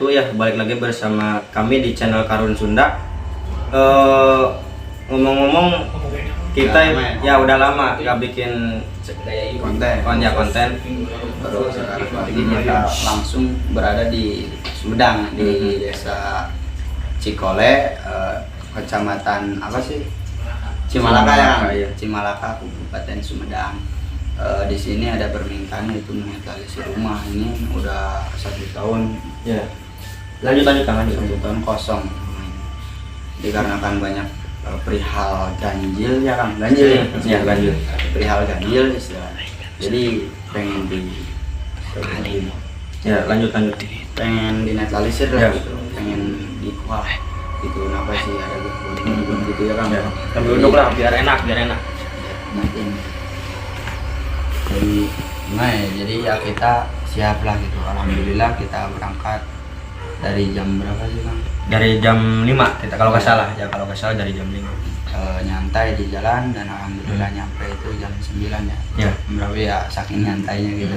Wabarakatuh ya. Balik lagi bersama kami di channel Karun Sunda. Ngomong-ngomong kita Udah lama ya? Ya udah lama gak bikin konten. Ya, konten. Baru sekarang lagi kita langsung berada di Sumedang, di Desa Cikole, kecamatan apa sih, Cimalaka ya, Kang? Cimalaka, iya. Cimalaka, Kabupaten Sumedang. Di sini ada permintaan, yaitu menetralisir rumah ini udah 1 tahun. Ya. Lanjut, lanjut, Kang, lanjut. 1 tahun kosong rumah ini dikarenakan banyak perihal ganjil ya, Kang, ganjil ya? Ya, ganjil. Perihal ganjil istilahnya, jadi pengen di Ya, lanjut, lanjut. Pengen dinetralisir lah gitu, pengen dikuah gitu, kenapa sih ada gangguan gitu ya, Kang? Ya, sambil duduk lah biar enak, biar enak. Ya, nanti jadi gimana ya, jadi ya kita siap lah gitu. Alhamdulillah kita berangkat dari jam berapa sih, Kang? Dari jam 5 kita kalau nggak salah ya, kalau nggak salah dari jam 5. Nyantai di jalan dan alhamdulillah nyampe itu jam 9 ya. Ya. Berapa ya, saking nyantainya gitu.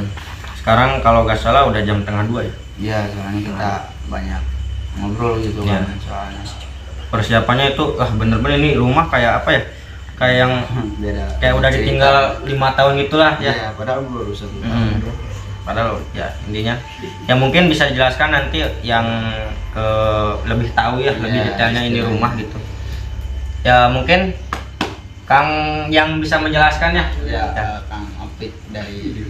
Sekarang kalau nggak salah udah jam setengah dua ya. Iya, soalnya kita banyak ngobrol gitu kan soalnya. Persiapannya itu ah bener-bener ini rumah kayak apa ya? Kayak yang beda kayak udah cerita. Ditinggal 5 tahun gitulah ya. Iya, padahal baru 1 tahun. Padahal ya intinya ya mungkin bisa dijelaskan nanti yang ke lebih tahu ya, lebih detailnya ini istilahnya. Rumah gitu. Ya mungkin Kang yang bisa menjelaskan ya. Ya, Ya. Kang Opik dari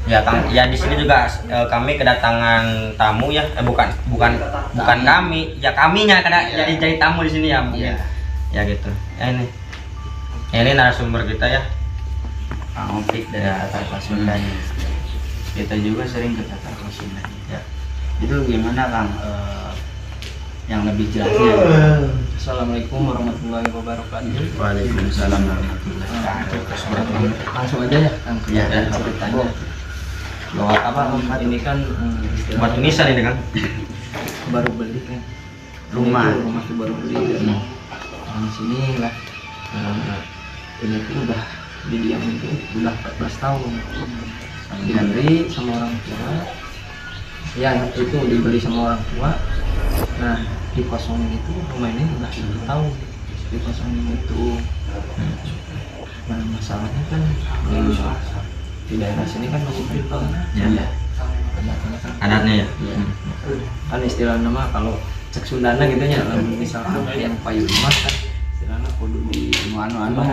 Ya Kang, ya di sini juga kami kedatangan tamu ya. Eh, bukan bukan bukan Tamu. Kami, ya kaminya kena jadi tamu di sini ya mungkin. Iya. Ya gitu. Ya ini. Ya, ini narasumber kita ya. Kang Opik dari Tatar Pasundan. Kita juga sering ke Tatar Pasundan. Ya. Itu gimana, Kang, yang lebih jelasnya? Assalamualaikum warahmatullahi wabarakatuh. Waalaikumsalam warahmatullahi wabarakatuh. Langsung aja ya, Kang, ke Iya. ceritanya. Bahwa apa, ini kan istilahnya Buat nisan ini kan. Baru beli kan. Rumah. Itu rumah tuh baru beli dan orang sini lah. Nah, ini tuh udah didiamin tuh udah 14 tahun. Dibeli sama orang tua. Ya, itu dibeli sama orang tua. Nah, dikosongin itu rumah ini udah 1 tahun dikosongin itu. Nah, masalahnya kan di daerah sini kan masih kental. Ya. Adatnya kan. Adatnya ya. Iya. Kan istilah nama kalau cek Sundana gitu ya, lamun misalkan yang payu imah kan istilahnya kudu di Anu anu.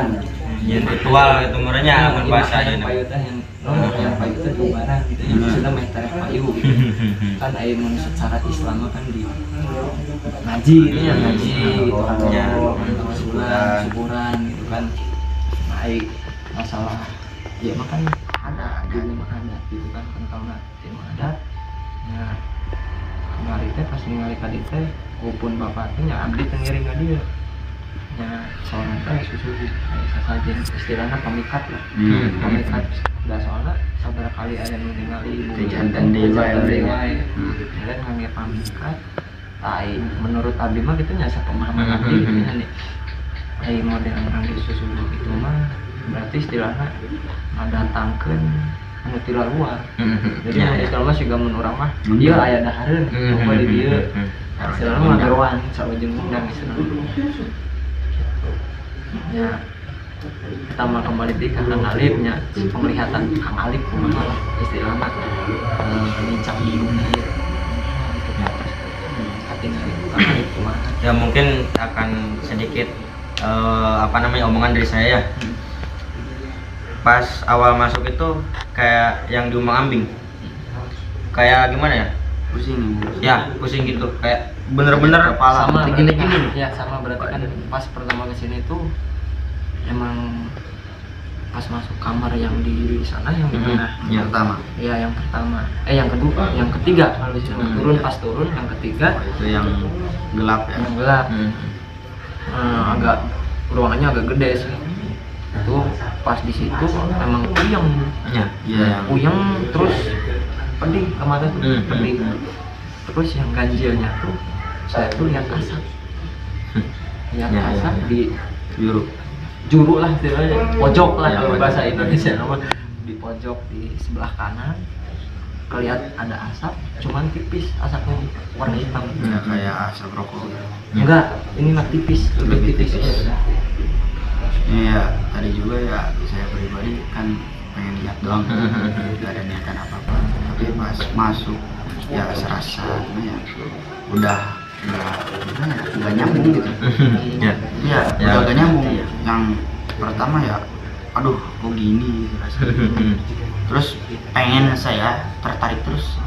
Ya ritual itu merenya lamun bahasa yang ini. Payu teh yang no, yang payu teh diubaran gitu ya, maksudnya meh tereh payu gitu. Kan aya mun secara Islam mah kan di ngaji ini ya, ngaji gitu kan, tawasulan, syukuran gitu kan. Nah, ai masalah ya mah kan ada juga mah ada gitu kan, kan kalau ya mah ada. Nah, kemarin teh pas ningali ka dieu teh walaupun bapak teh nya abdi teh ngiring ka dieu nya, soalnya teh susu aya sasajen istilahnya pamikat lah. Pamikat da soalnya sabaraha kali ada nu ningali ibu Kejantan deui wae. Kejantan deui wae. Kalian ngangge pamikat tai menurut abdi mah gitu nya, pemahaman abdi gitu nya nih, ai model ngangge susu gitu mah berarti istilahnya ngadatangkeun anu ti luar. Jadi mun istilah mah siga mun urang mah ieu aya dahareun coba di dieu, istilahna mah ngageroan saujeng undang istilahna gitu ya. Pertama kembali di Kang Alif nya, penglihatan Kang Alif kumaha lah istilahna, nincak di bumi ieu gitu ya. Katingali Kang Alif kumaha? Ya, mungkin akan sedikit apa namanya, omongan dari saya ya. Pas awal masuk itu kayak yang diumbang ambing, kayak gimana ya? Pusing. Ya, pusing gitu, kayak bener-bener Kepala. Sama gini berarti gini. Ya sama, berarti kan pas pertama ke sini tuh emang pas masuk kamar yang di sana, yang di tengah. Pertama. Ya, yang pertama, eh, yang kedua, yang ketiga kalau di sini. Turun, pas turun yang ketiga. Oh, itu yang gelap ya. Yang gelap. Agak ruangannya agak gede sih itu. Pas di situ emang puyeng. Iya, yang Puyeng terus pedih ke mata tuh, pedih. Terus yang ganjilnya tuh saya tuh lihat asap, lihat asap di biru. Juru lah istilahnya, pojok lah kalau pojok. Bahasa Indonesia nama di pojok di sebelah kanan. Kelihat ada asap, cuman tipis asapnya, warna hitam. Ya, kayak asap rokok gitu. Enggak, ini mah tipis, lebih, Lebih tipis. tipis. Ya. Iya, tadi juga ya saya pribadi kan pengen lihat doang, nggak ada niatan apa-apa. Tapi pas masuk ya serasa gimana ya, udah nggak gimana ya, nggak nyambung gitu. Ya. Iya, Ya. udah gak nyambung. Yang pertama ya, aduh kok gini gitu rasanya. Terus pengen saya tertarik terus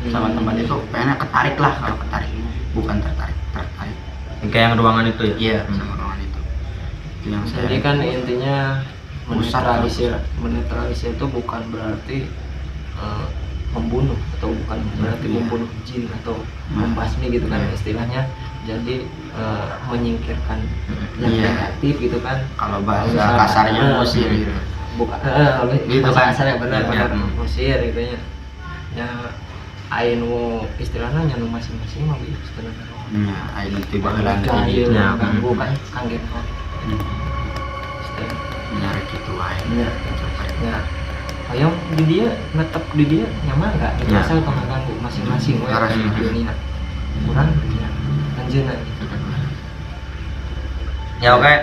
sama tempat itu, pengennya ketarik lah, kalau ketarik, bukan tertarik, tertarik. Kayak yang ruangan itu ya? Iya, sama ruangan itu. Itu yang saya Jadi kan intinya Pusat. menetralisir, menetralisir itu bukan berarti membunuh atau bukan berarti membunuh jin atau membasmi gitu kan istilahnya. Jadi menyingkirkan yang negatif gitu kan. Kalau bahasa Misalnya, kasarnya ngusir gitu. Bukan lebih Gitu bahasa kan. kasarnya benar, benar ngusir gitu ya. Ya anu istilahnya nya nu masing-masing mah gitu sebenarnya. Iya, aya tiba heula Jahil, Ya. ganggu kan kangge naon. Istilah. Nyari gitu wae. Ya. Ya. Hoyong di dia netep di dia nyaman nggak? Gitu Ya. asal tong ganggu masing-masing we Laras. dunia. Kurang dunia anjeunna gitu. Ya oke.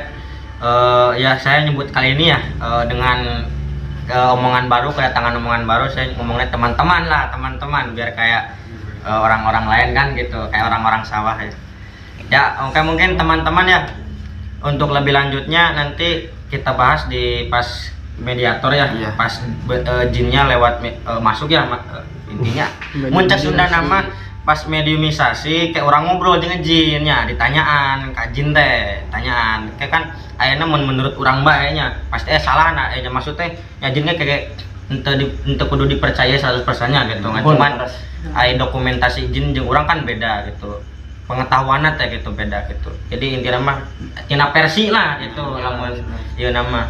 Ya saya nyebut kali ini ya dengan omongan baru, kedatangan omongan baru, saya ngomongnya teman-teman lah, teman-teman biar kayak orang-orang lain kan gitu, kayak orang-orang sawah ya. Ya, oke mungkin teman-teman ya untuk lebih lanjutnya nanti kita bahas di pas mediator ya, Iya. pas jinnya lewat masuk ya intinya mun cek Sunda nama pas mediumisasi kayak orang ngobrol dengan jinnya ditanyaan ka jin teh tanyaan kayak kan ayeuna mun menurut urang bae nya pasti salah nah maksud teh nya jinnya kayak ente di, ente kudu dipercaya 100% nya gitu kan Pun, cuman terus. aya dokumentasi jin jeung urang kan beda gitu, pengetahuannya teh gitu beda gitu. Jadi intinya mah tina versi lah gitu lamun ieu nama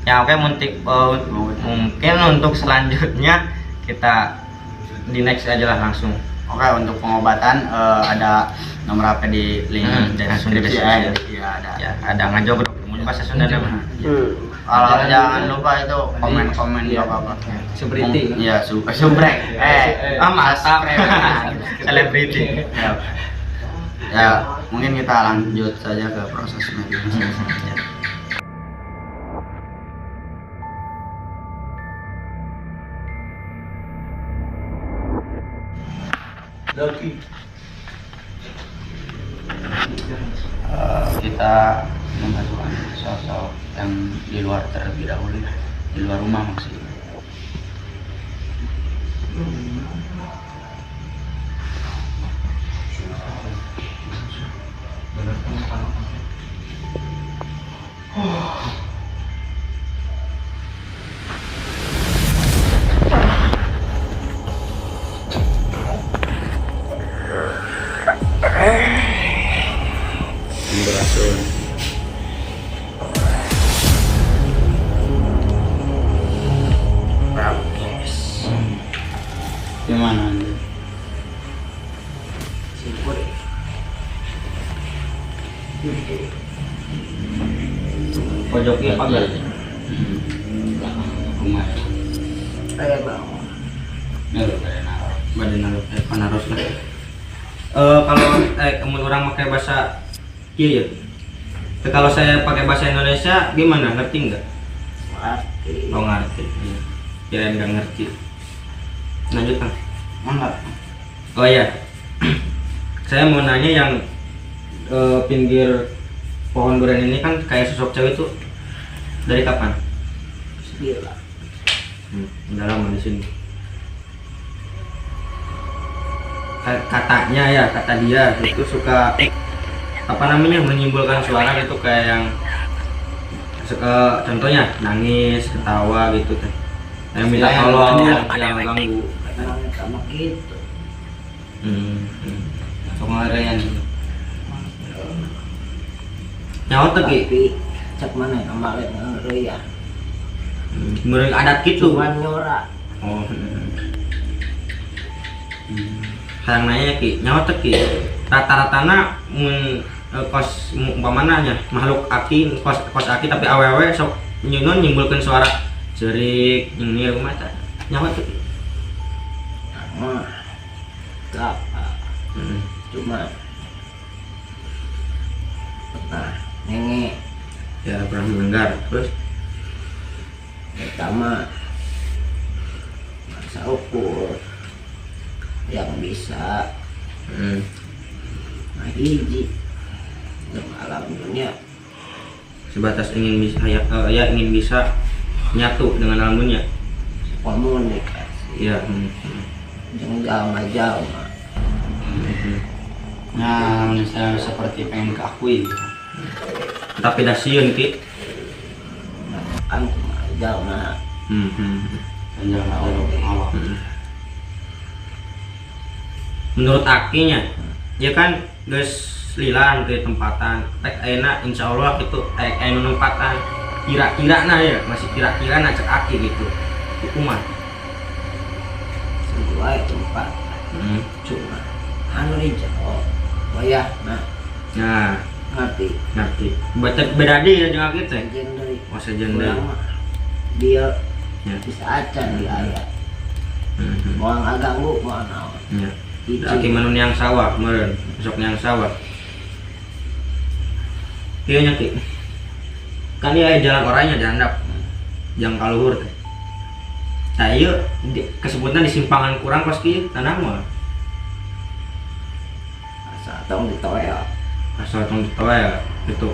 ya. Oke, mungkin untuk selanjutnya kita di next aja lah langsung. Oke, untuk pengobatan ada nomor HP di link Langsung di deskripsi deskripsi. ya. Iya, ada. Ya ada ngajogrok mun bahasa Sunda mah. Kalau jangan lupa itu komen-komen Iya. nggak apa-apa. Selebriti. Iya, subrek. Ah mantap. Subscribe. Selebriti. Ya. Ya, mungkin kita lanjut saja ke proses mediumisasi. Ya. Kita memasukkan sosok yang di luar terlebih dahulu ya, di luar rumah maksudnya. Sampurasun. Rampes. Gimana nih? Syukur. Pojoknya pagar. Rumah ya. Aya naon? Ini lho, bade naruh. Bade naruh panaros lah. Kalau kemun orang pakai bahasa iya ya. Kalau saya pakai bahasa Indonesia gimana? Ngerti nggak? Ngerti. Oh ngerti. Iya. Kirain nggak ngerti. Lanjut Kang. Mangga. Oh iya. Saya mau nanya yang pinggir pohon durian ini kan kayak sosok cewek itu dari kapan? Gila. Udah lama di sini. Katanya ya, kata dia itu suka apa namanya menyimpulkan suara gitu kayak yang suka contohnya nangis, ketawa gitu teh. Yang minta Yang tolong, ganggu. yang ganggu. Sama gitu. Sok ngarean. Nyawa tuh Ki. Tapi cek mana ya balik ya. Meureun adat gitu. Cuman nyora. Oh. Hayang nanya Ki, nyawa teu Ki. Rata-ratana mun kos umpamana nya makhluk aki kos kos aki tapi awewe sok nyunun nyimbulkeun suara jerik nyengir kumaha tah. Nyawa teu Ki. Mah apa? Cuma pernah nenge. Ya, pernah mendengar. Terus? Pertama masa ukur yang bisa nah hiji untuk alam dunia. Sebatas ingin bisa ya, ya ingin bisa nyatu dengan alam dunia. Komunikasi Iya. Jeung jalma-jalma. Nah, misalnya seperti pengen keakui gitu. Tapi dah sieun, Ki. Nah, kan kumaha jalma. Dan jalan Allah. Menurut akinya, ya kan geus lilan ke tempatan. Rek ayeuna insyaallah gitu aya aya nu nempatan. Kira-kira nah ya, masih kira-kira nah cek aki gitu. Kumaha? Sesuai tempat. Cuma anu di jero wayah nah. Nah, ngerti. Ngerti. Beda beda deui ya jeung aki teh. Sejen deui. Oh, sejen deui. Urang mah dia bisa acan di aya. Moal ngaganggu, moal naon. Hiji. Aki mah nu neang sawah meureun, sok neang sawah. Ieu nya, Ki. Kan ieu aya jalan orangnya di handap. Jang kaluhur teh. Nah, ieu kesebutna di simpangan kurang pas kieu tanah mah. Asal tong ditoel. Asal tong ditoel gitu.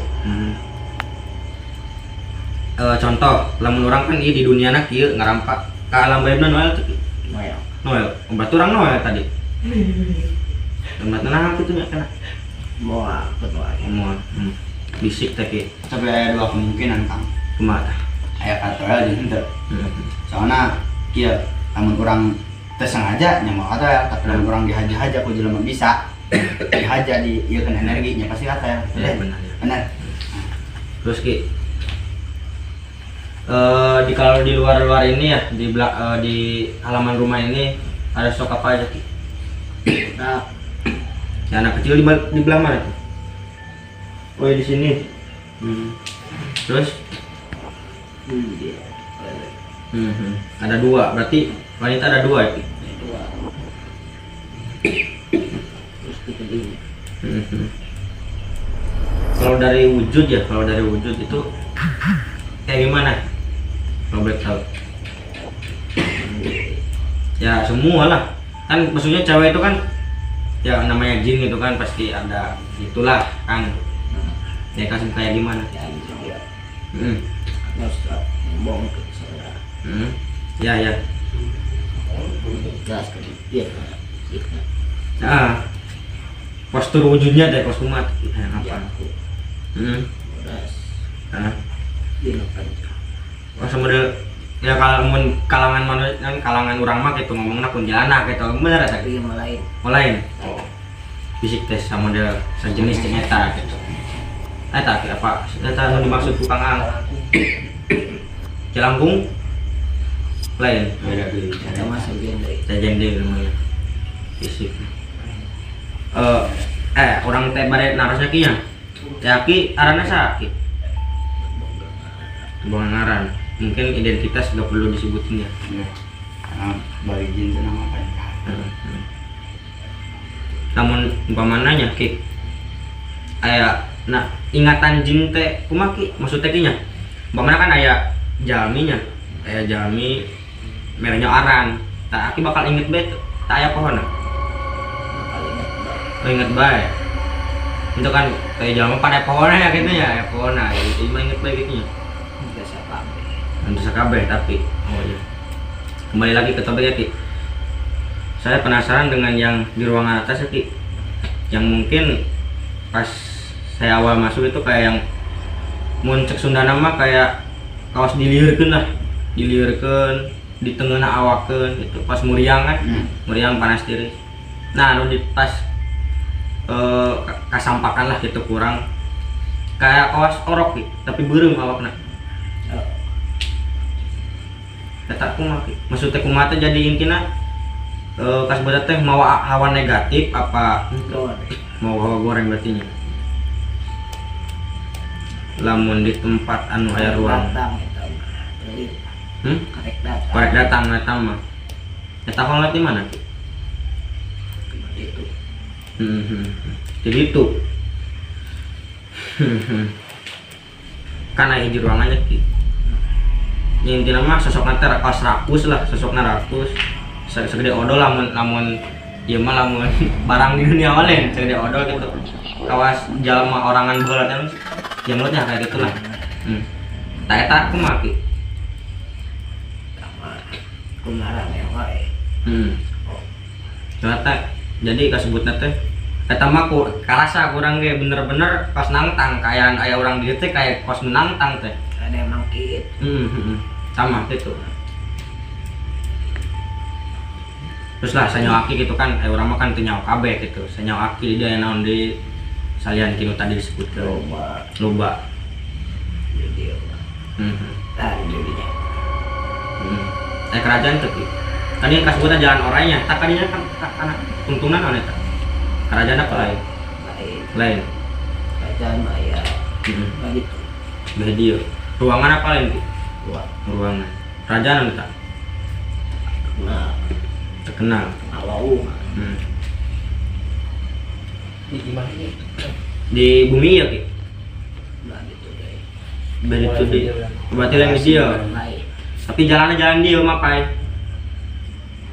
Contoh, lamun urang kan ieu di duniana kieu ngarampak ka alam gaibna noel teh, Ki? Noel. Noel. Oh, berarti urang noel tadi. Tempat nah kitu nya kana. Moal ketua. Moal. Bisik teh, Ki. Tapi ada dua kemungkinan, Kang. Kumaha tah? Aya katoel jeung henteu. Soalnya kieu, lamun urang teu sengaja nya moal katoel, tapi lamun urang dihaja-haja ku jelema bisa dihaja di ieu kan energi nya pasti katoel. Iya, benar ya. Benar. Terus, Ki, di kalau di luar-luar ini ya, di halaman rumah ini ada stok apa aja, Ki? Nah, Ya, anak kecil di belah mana tuh? Oh ya, di sini. Terus? Iya. Ada dua, berarti wanita ada dua ya, Ki? Dua. Terus dikedinya. Kalau dari wujud ya, kalau dari wujud itu kayak gimana? Kalau boleh tahu. Ya semua lah. Kan maksudnya cewek itu kan ya namanya jin gitu kan pasti ada itulah kan. Ya kasih kayak gimana? Ya juga. Terus ngomong ke saudara. Ya ya. Jelas ke dia. Gitu. Nah, postur wujudnya deh kosmetik apa? Ya, aku beras. Ah. Di kan. Oh, model ya kalau mun kalangan manusia kan kalangan urang mah gitu ngomongna kuntilanak gitu bener ya? Tapi yang lain. Oh, lain. Oh. Fisik tes sama model sejenis jeung eta gitu. Eta apa? Eta nu dimaksud ku Kang Ang. Jelangkung lain. Beda deui. Sama saja deui. Sejen deui namanya. Fisik. Urang teh bade narosnya ki nya. Ya ki arana saha, Ki? Bukan ngaran. Mungkin identitas nggak perlu disebutin ya. Iya. Karena bagi jin itu nama apa ya? Namun umpamananya Ki aya nah ingatan jin teh kumaha, Ki? Maksudnya ki nya umpamana kan aya jalminya, aya jalmi merenya aran tak aki bakal inget bae teu? Tak aya pohona. Bakal inget bae. Oh, inget bae itu kan kayak jalma pada pohona ya gitu ya, aya pohona itu mah inget bae gitu nya. Biasa kabeh. Untuk sakabeh tapi oh iya. Kembali lagi ke topik ya, Ki. Saya penasaran dengan yang di ruangan atas ya, Ki. Yang mungkin pas saya awal masuk itu kayak yang mun cek Sundana mah kayak kaos diliurkeun lah, diliurkeun, di tengah awakeun itu pas muriang kan, muriang panas tiris. Nah, anu di pas kasampakan lah gitu kurang kayak kawas orok gitu, tapi beureum awakna. Oh. Eta kumaha, Ki? Maksudnya kumaha teh jadi intina kasebut teh mau hawa negatif apa? Goreng. Mau hawa goreng berarti nya. Lamun di tempat anu aya ruang Datang eta mah. Teuing. Hmm? Karek datang. Korek datang eta mah. Eta kolot di mana, Ki? Jadi itu kan aya hiji ruangannya Ki. Yang intina mah sosokna teh pas rakus lah, sosokna rakus. Segede odol lamun lamun ieu mah lamun barang di dunia mah lain segede odol gitu. Kawas jalma orangan baheula teh jenglotnya kayak gitulah. Tah eta kumaha Ki? Sama kumarang yang wae. Ternyata jadi kasebutna teh eta mah ku karasa kurang ge bener-bener pas nangtang kayak aya urang di dieu teh kayak kos menangtang teh. Ada emang kitu. Sama gitu. Terus lah sanyo aki gitu kan, urang mah kan teu nyaho kabeh gitu. Sanyo aki di dieu naon deui salian kinu tadi disebutkeun. Loba. Loba. Di dieu mah. Tah di dieu. Kerajaan teh Ki. Tadi kasebutna jalan orangnya, tak kadinya kan kana tungtungan naon eta? Kerajaan apa lain? Lain. Lain. Kerajaan mah aya. Begitu. Beah dieu. Ruangan apa lain Ki? Ruang. Ruangan. Kerajaan naon eta? Terkenal. Terkenal. Alau. Di imah ini. Di bumi ya Ki? Nah gitu deh. Begitu di. Berarti lain di dieu. Lain. Tapi jalannya jalan dieu mah pai.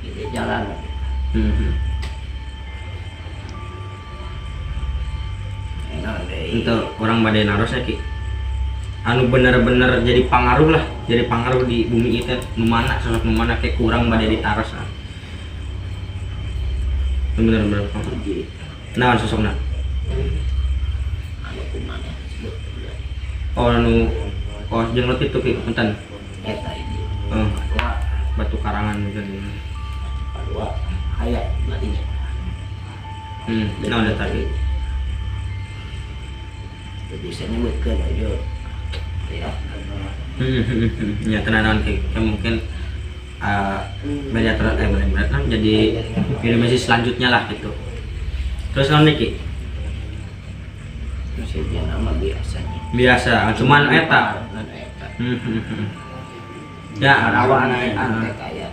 Jadi jalan. Enak deh. Itu orang badai naros ya Ki. Anu bener-bener jadi pangaruh lah, jadi pangaruh di bumi itu nu mana, sosok nu mana kayak kurang badai ditaros lah. Itu bener-bener pangaruh. Nah, sosokna. Anu kumana sebut. Oh, anu oh jenglot itu Ki, punten. Eta ini. Oh. Dua. Batu karangan gitu. Dua. Aya matinya. Nah udah tadi. Jadi saya nyebutkeun aja. Ya. Ya tenanan Ki. Ya, mungkin beda beda kan jadi misi selanjutnya lah gitu. Terus naon nih Ki? Maksudnya nama biasanya. Biasa, cuman eta. Ngan eta. Ya, Rawan antek aya.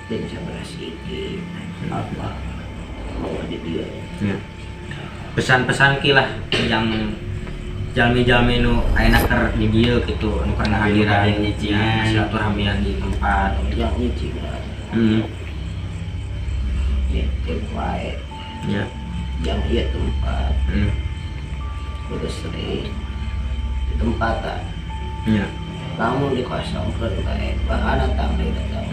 Dan sebelah siki apa mau di dia. Ya. Pesan-pesan Ki lah yang jalmi-jalmi nu ayeuna keur di dieu gitu, nu keur ngahadiran Nyicingan. ya, silaturahmian di tempat. Yang nyicingan. Ya, tiap wae. Ya. Yang ieu tempat. Kudu sering di tempatan. Ya. Lamun dikosongkeun bae, bakal datang deui datang.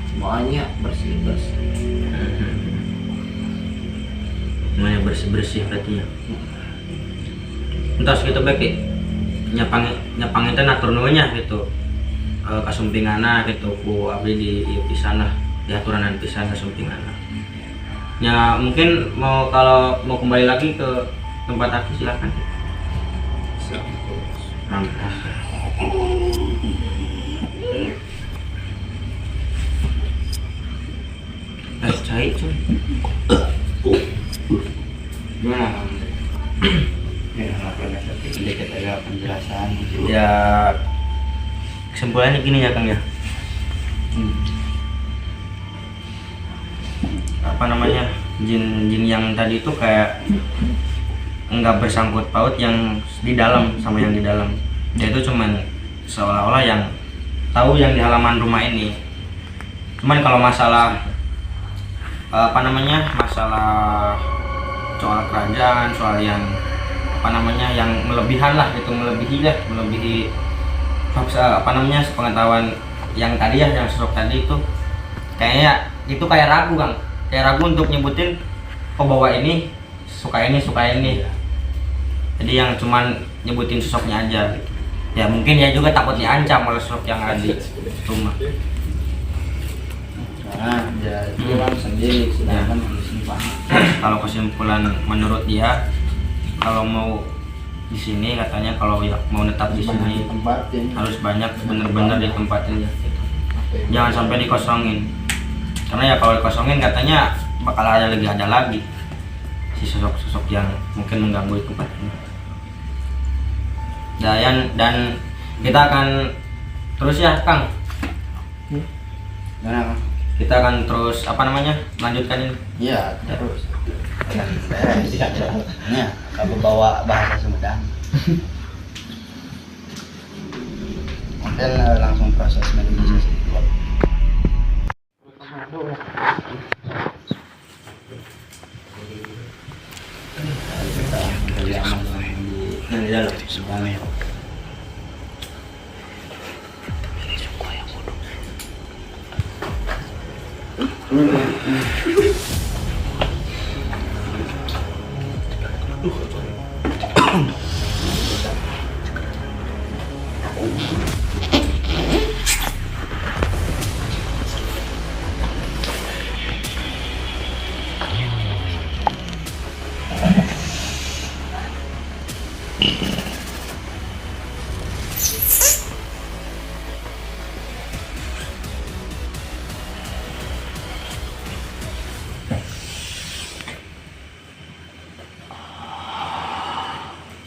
Semuanya bersih-bersih. Semuanya bersih-bersih berarti ya. Entos gitu bae Ki. Nyapang teh natur nuhunnya gitu. Kasumpingana gitu ku abdi di ieu pisan lah, diaturanan pisan kasumpingana. Ya mungkin mau kalau mau kembali lagi ke tempat aku silakan. Rangkas. Cai cuy. Gimana? Ya, sedikit ada penjelasan gitu. Ya, kesimpulannya gini ya Kang ya. Apa namanya? Jin-jin yang tadi itu kayak nggak bersangkut paut yang di dalam sama yang di dalam. Dia itu cuman seolah-olah yang tahu yang di halaman rumah ini. Cuman kalau masalah apa namanya? Masalah soal kerajaan, soal yang apa namanya? Yang melebihan lah gitu, melebihi lah, melebihi apa namanya? Sepengetahuan yang tadi ya, yang sosok tadi itu kayaknya itu kayak ragu Kang, kayak ragu untuk nyebutin oh bahwa ini suka ini, suka ini. Jadi yang cuman nyebutin sosoknya aja gitu. Ya mungkin ya juga takut diancam oleh sosok yang ada di rumah. Karena dia itu kan sendiri, sedangkan di sini banget. Kalau kesimpulan menurut dia, kalau mau di sini katanya kalau ya mau netap di Banyak sini ditempatin. harus banyak bener-bener ditempatin ya. Gitu. Jangan sampai dikosongin. Karena ya kalau dikosongin katanya bakal ada lagi si sosok-sosok yang mungkin mengganggu di tempat ini. Dan kita akan terus ya Kang. Gimana Kang? Kita akan terus apa namanya, melanjutkan ini. Iya, terus. Dan beres. Ya, kalau bawa bahasa Sumedang. Mungkin langsung proses medisasi. Kita beli aman di Yang di dalam. semuanya.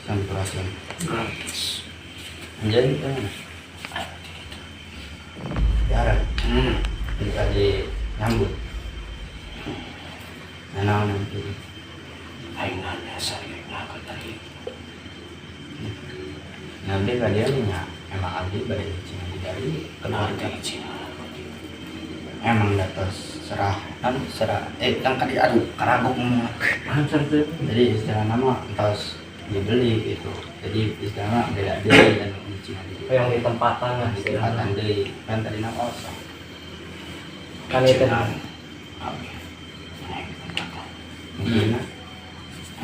Sampurasun. Anjay, itu mana? Jarang. Bisa dinyambut. Nah, nanti. Aing nanya saya ngaku tadi. Ngabdi ka dia nya, emang abdi bade cicing dari Kenapa keluarga. izin? Emang datos serah kan serah kan kali aduh karagok ngomong. Jadi istilah nama entos dibeli gitu. Jadi istilahnya beda deui dan cicing di Oh, yang di tempatan lah di tempatan deui kan tadi nama kosong. Kan itu. Abdi. Naik tempatan. Mungkin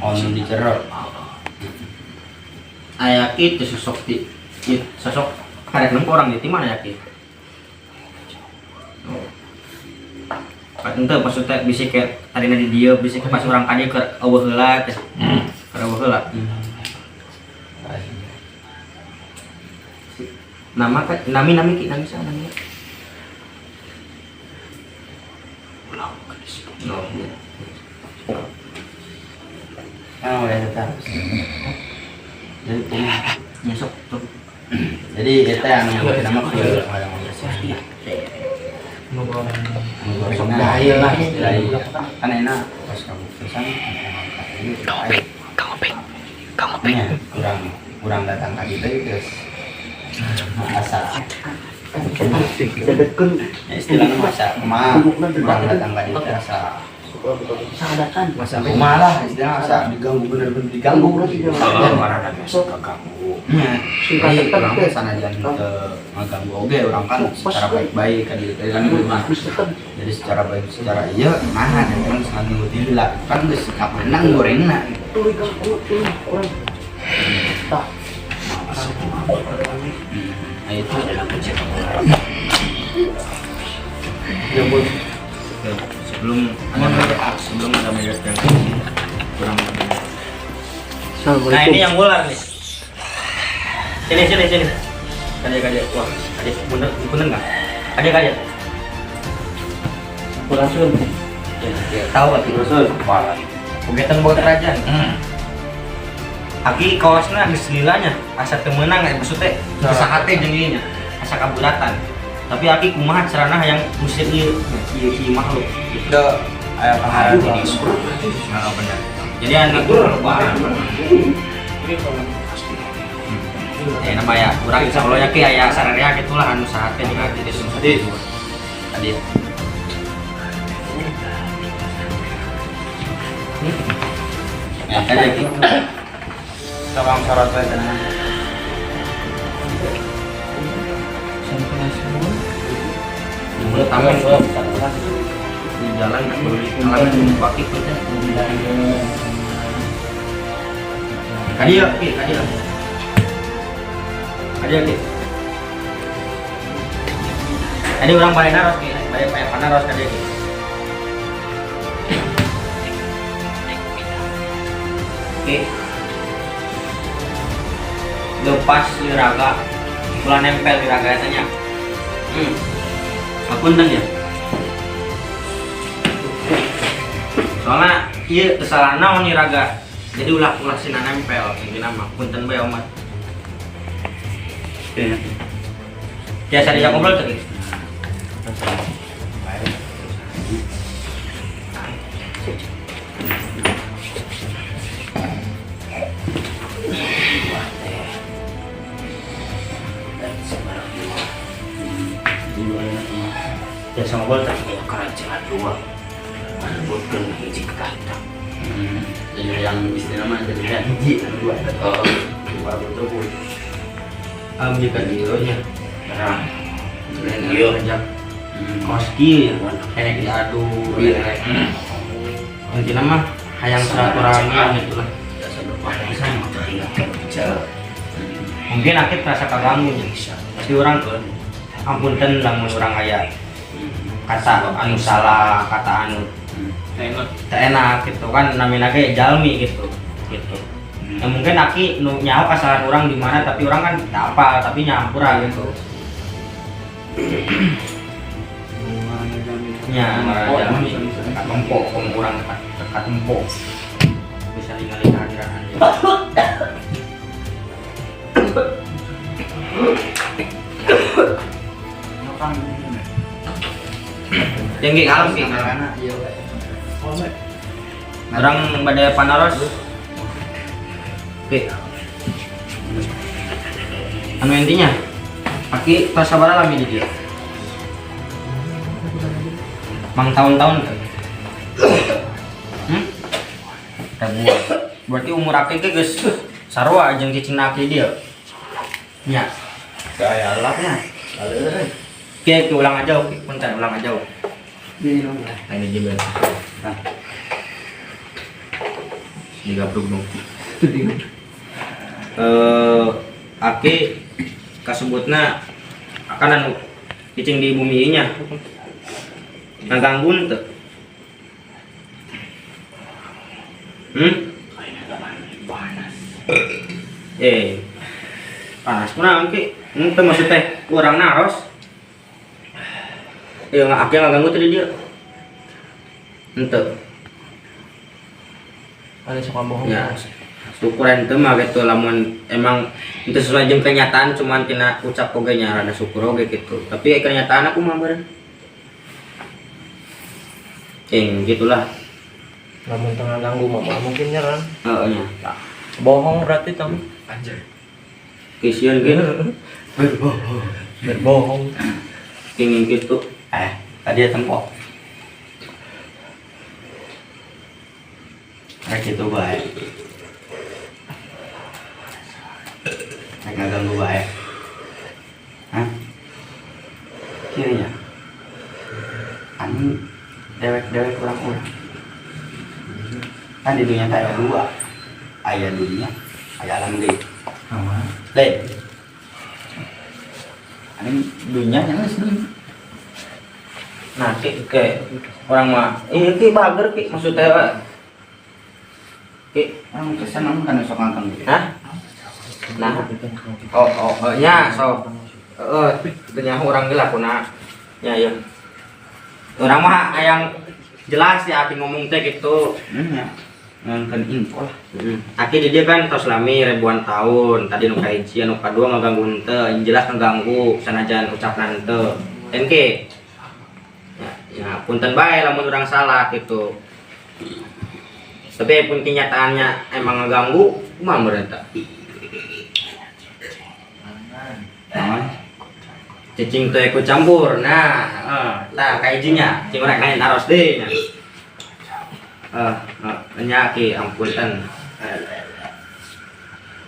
oh nu dicerok. Aya kitu sosok di sosok karek nempo orang di mana ya ki? Oh. Ente maksudnya bisa kayak tadi di dia bisa pas orang kadi ke eueuh heula teh. Keur eueuh heula. Nama kan nami nami ki nami saha nami? Ulah bukan disebut. Oh, iya. Kan udah tetap. Jadi kumaha? Nyesok tuh. Jadi itu yang nama kieu ada bersih. Sok jahil lah istilahnya. Kan enak pas kamu pisan. Kang Opik, kurang kurang datang tadi teh terus asa. Ya, istilahnya masa kumaha kurang datang tadi teh asa masa kumaha lah istilahnya asa diganggu, bener-bener diganggu. Oh, marah biasa keganggu. Ya, jadi urang teh sanajan teu ngaganggu oge urang kan secara baik-baik kan gitu kan mah. Jadi secara baik secara iya nah dan kan ngaganggu ti heula kan geus kapenang gorengna gitu. Nah itu Sebelum ada sebelum ada media yang kurang. Nah, ini yang ular nih. Sini sini sini. Kade kade. Wah, kade bener bener enggak? Kade kade. Langsung. Ya, tahu kan Rasul. Kegiatan buat kerajaan. Aki kawasna geus lilanya, asa teu meunang ya maksudnya teu sahate jeung ieu nya, asa kaburatan. Tapi aki kumaha carana hayang ngusir ieu ieu ieu makhluk. itu aya pangaran ini. Nah, benar. Jadi anak lupa. Ya nama ya, kurang insya Allah ya ki aya sararea gitulah anu sahate jeung aki teh. Tadi tadi Ya, kayak gitu. Tolong sorot we tenang. Udah taman di jalan baru di jalan waktu itu teh. Kadi ya, Ki, kadi ya. Kadi ya, Ki. Tadi orang balik naros, Ki. Balik payah naros kadi ya, Ki. Ki. Lepas di raga, ulah nempel di raga tanya. Apunten ya. Soalnya iya kesalahan naon nih raga. Jadi ulah ulah sina nempel intina mah punten bae omat. Iya. Biasa diajak ngobrol tadi. Hiji. Dua teh. Dan sebarang dua. Dua ya mah. Ya sama ngobrol teh. Aya kerajaan dua. Merebutkeun hiji tahta. Jadi yang istilah mah jadi hiji anu dua. Oh, Dua betul. Jika dieu nya. nah, Iya. Iya. Kos kieu ya. Erek diadu, erek. Intinya mah hayang silaturahmi gitu lah. Mungkin akit terasa kaganggu nya. Pasti urang ampunten lamun urang aya kata anu salah, kata anu Enak. teu enak gitu kan, namina ge jalmi gitu gitu. Ya mungkin aki nu nyaho kesalahan urang di mana, tapi urang kan tak apa, tapi nyampura gitu. Nya Oh, jalmi bisa, bisa. Katempo komo urang katempo bisa ningali kehadiran anjeun. Yang ge kalem ki. Urang bade panaros. Oke. Anu intinya, aki tos sabaraha lami di dieu? Mang tahun-tahun teh. Ribuan. Berarti umur aki ge geus sarua jeung cicingna aki dieu. Nya. Gaya lapnya. Oke, oke, ulang aja, oke. Bentar, ulang aja. Nah, ini juga. Nah. Digabruk dong. Aki kasebutna akan anu cicing di bumi nya. Ngaganggu teu? Panas kunaon ki? Henteu maksud teh urang naros. Nggak, aki ngaganggu tadi dia. Henteu. Ada suka bohong. Ya. Syukur ente mah gitu lamun emang itu sesuai jeung kenyataan, cuman tina ucap oge nya rada syukur oge gitu. Tapi kenyataan aku mah beureun. Gitulah. Lamun tengah ganggu mah mungkin nya kan. Heeh nya. Bohong berarti kamu. Anjay. Kisieun gitu. Berbohong. Berbohong. Kenging gitu. Tadi ya tempo. Kayak gitu bae. Rek ngaganggu bae. Hah? Kieu nya. Anu dewek-dewek urang-urang. Kan di dunia teh aya dua. Aya dunia, aya alam gaib. Lain. Anu dunia nya geus dunia. Nah, ki ke orang mah ini ki bager ki maksudnya ki. Orang kesan anu kan sok ngangkang gitu. Hah? Nah. Oh, oh, oh, nya so. Heeh, teu nyaho urang ge lakuna. Nya ieu. Urang mah hayang jelas ya aki ngomong teh gitu. Nya. Ngangkeun info lah. Aki di dia kan tos lami ribuan tahun. Tadi nu kahiji anu kadua ngaganggu henteu, yang jelas ngaganggu sanajan ucapna henteu. Engke. Ya, ya punten bae lamun urang salah gitu. Tapi pun kenyataannya emang ngeganggu, kumaha meureun tah? Naon? Cicing teh ikut campur. Nah, tah kahijinya, cing urang nanya naros deui nya. Nya ki ampunten.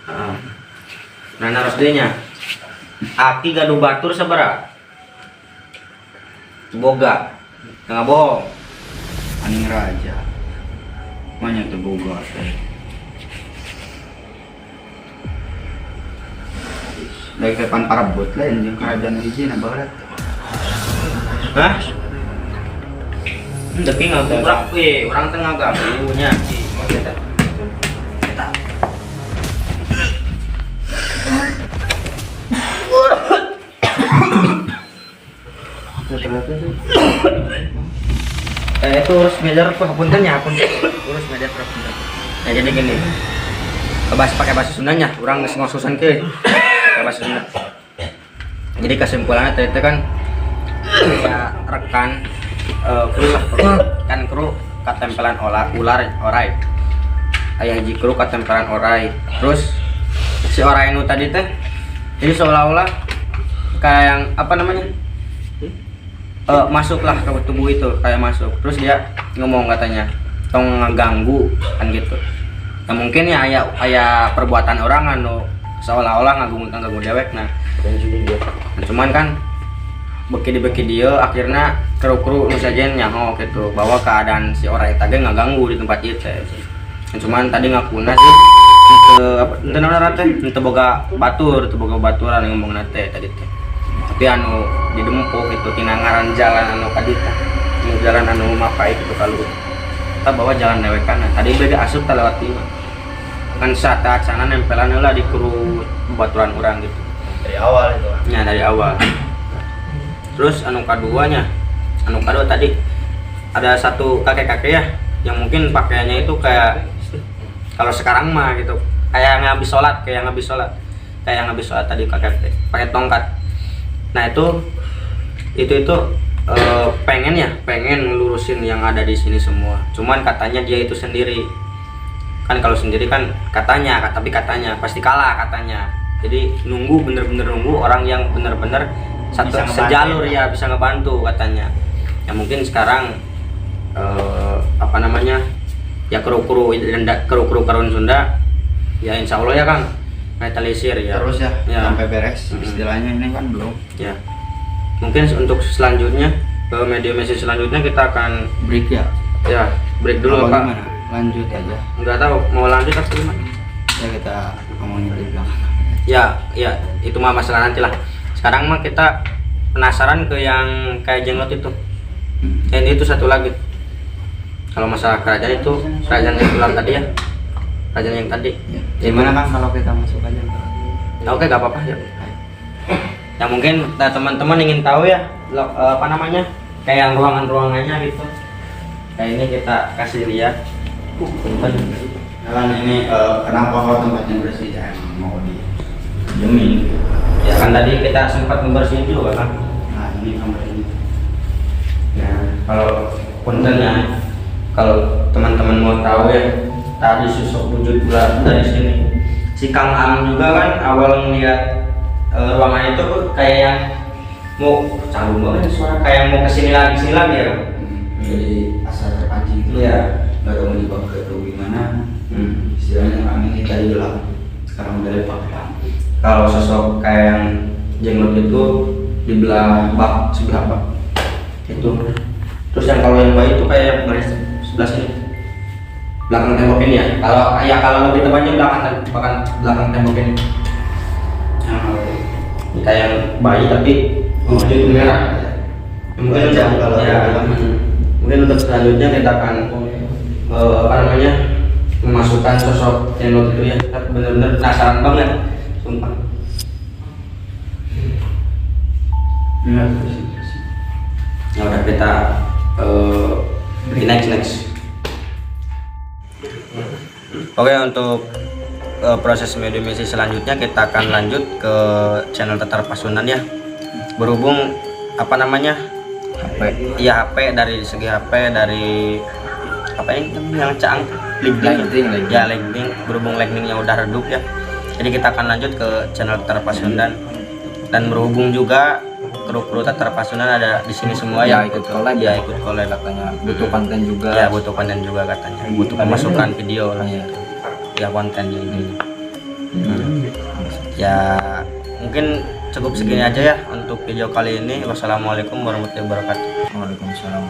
Nah, naros deui nya. Aki gaduh batur sabaraha? Boga. Tengah bohong. Aning raja. Manya teu boga teh. Daek teh pan parebut lain jeung kerajaan hiji na baheula. Hah? Tapi nggak urang we, urang teh ngaganggu nya. Eta. Itu urus meja apa punten ya, punten. Urus meja punten. Nah, jadi gini. Bahas pakai bahasa Sundanya, urang geus ngosusan ke. Pakai bahasa Sunda. Jadi kesimpulannya tadi itu kan ya rekan Kru lah, kru. Kan kru katempelan ola, ular orai. Aya hiji kru katempelan orai. Terus si orai nu tadi teh jadi seolah-olah kayak yang apa namanya? Masuklah ke tubuh itu, kayak masuk. Terus dia ngomong katanya, tong ngeganggu kan gitu. Nah, mungkin ya aya aya perbuatan orang anu seolah-olah ngaganggu ngaganggu dewek. Nah, nah, cuman kan beki di beki dia akhirnya kru-kru nu sajen nyaho gitu bahwa keadaan si orang eta ge ngaganggu di tempat ieu teh. Nah, cuman tadi ngakuna sih henteu apa henteu naon teh, henteu boga batur, teu boga baturan ngomongna teh tadi teh. Tapi anu didempuh gitu tina ngaran jalan anu ka ditu. Anu jalan anu mapai gitu kalau kita bawa jalan dewekan. Nah, tadi beda asup teh lewat dieu. Kan saat sana nempelan heula di kru baturan urang gitu. Dari awal itu kan. Ya, dari awal. Terus anu kaduanya, anu kadua tadi ada satu kakek-kakek ya yang mungkin pakaiannya itu kayak kalau sekarang mah gitu, kayak ngabis sholat, kayak ngabis sholat, kayak ngabis sholat tadi kakek pakai tongkat. Nah, itu pengen ya, pengen ngelurusin yang ada di sini semua. Cuman katanya dia itu sendiri. Kan kalau sendiri kan katanya, tapi katanya pasti kalah katanya. Jadi nunggu, bener-bener nunggu orang yang bener-bener satu Bisa ngebantu sejalur ya. Ya bisa ngebantu katanya. Ya mungkin sekarang apa namanya ya, kru-kru kru-kru Karun Sunda ya, insya Allah ya Kang metalisir ya. Terus ya, Ya. sampai beres. Istilahnya ini kan belum. Ya mungkin untuk selanjutnya ke media message selanjutnya kita akan Break ya. Ya, break dulu. Apa Pak. gimana? Lanjut aja. Nggak tahu mau lanjut atau gimana. Ya, kita ngomongin di belakang. Ya ya, itu mah masalah nanti lah. Sekarang mah kita penasaran ke yang kayak jenglot itu. Dan itu satu lagi, kalau masalah kerajaan itu, kerajaan yang ular tadi ya, kerajaan yang tadi. Ya. Gimana kan kalau kita masuk aja? Ya, oke, gak apa-apa ya. Ya mungkin nah, teman-teman ingin tahu ya apa namanya, kayak yang ruangan-ruangannya gitu, kayak ini kita kasih lihat. Punten. Ya kan ini kenapa kok tempatnya bersih ya, emang mau di diemin. Ya kan tadi kita sempat membersihin juga kan. Nah, ini kamar ini. Ya kalau punten ya, kalau teman-teman mau tahu ya, tadi sosok wujud ular dari sini. Si Kang Am juga kan awal ngeliat ruangan itu tuh kayak yang mau canggung banget suara, kayak mau kesini lagi ya Kang? Jadi asal terpancing itu. Iya. Nggak tahu mau dibawa ke atau gimana. Istilahnya kami ini tadi gelap, sekarang udah dipakai lampu. Kalau sosok kayak yang jenglot itu di belah bak, sebelah bak itu. Terus yang kalau yang bayi itu kayak yang garis sebelah sini, belakang tembok ini ya. Kalau ya kalau lebih tepatnya belakang belakang belakang tembok ini. Yang apa itu? Ini kayak yang bayi tapi wujud itu merah. Ya, mungkin Wajah untuk kalau ya, dibilang. mungkin untuk selanjutnya kita akan apa namanya, memasukkan sosok jenglot itu ya. Kita benar-benar penasaran banget, sumpah. Iya, bersih, bersih. Ya udah, kita di next next. Oke, untuk proses mediumisi selanjutnya kita akan lanjut ke channel Tatar Pasundan ya. Berhubung apa namanya, HP. Iya, HP, dari segi HP, dari apa ini yang caang, lightning. Lightning, lightning. Ya, lightning, berhubung lightningnya udah redup ya, jadi kita akan lanjut ke channel Tatar Pasundan dan berhubung juga kru-kru Tatar Pasundan ada di sini semua ya ya. Ikut collab. Ya, ikut collab. Katanya butuh konten juga. Ya, butuh konten juga katanya, butuh pemasukan video lah. Iya. Ya, konten intinya. Ya mungkin cukup segini aja ya untuk video kali ini. Wassalamualaikum warahmatullahi wabarakatuh. Waalaikumsalam.